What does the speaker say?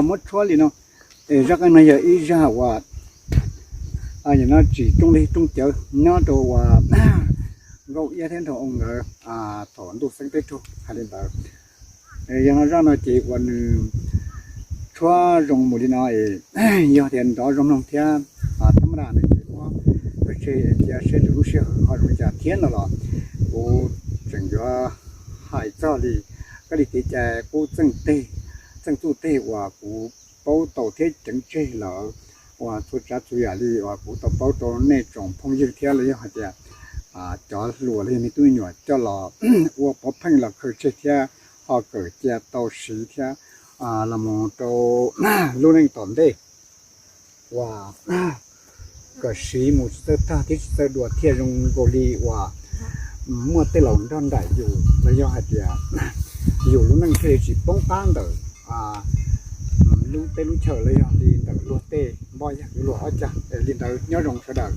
Muab tshuab li no, es zaj qeej no yog ib zaj uas tsis rooj lig rooj cawv nyob rau uas Nkauj Iab thiab Nraug Oo nkawd thaum ntuj xeeb teb raug hais li ntawd. Yog no zaj no ces uas nws tshuab zoo mus li no, yog tias nrov zoo mloog thiab thab maj dam nws ces muab pes tseg cia seb lwm lub sij hawm ho zoo li cas thiab no los kuv tseem yuav hais txog li kab li kev cai qub txeej txuj teg uas kuv paub tau thiab ceev tseg lawm, uas txhua tsav txhua yam li uas kuv tau paub rau nej tsoom phooj ywg thiab los yog hais tias cov hluas los yog me tub me nyuam coj los ua pov pheej los khaws tseg thiab ho kawm cia tau siv thiab los mus rau lub neej tom ntej uas kom siv mus tsis txawj tag thiab tsis txawj dua thiaj zoo nkaus li uas muaj tej laus nrog nraim yus los yog hais tias yus lub neej thiaj li tsis poob qab ntawm lub teb lub chaw los yog li ntawm luag tej npoj yag luag ob cag. Li ntawd nyob zoo sawv daws.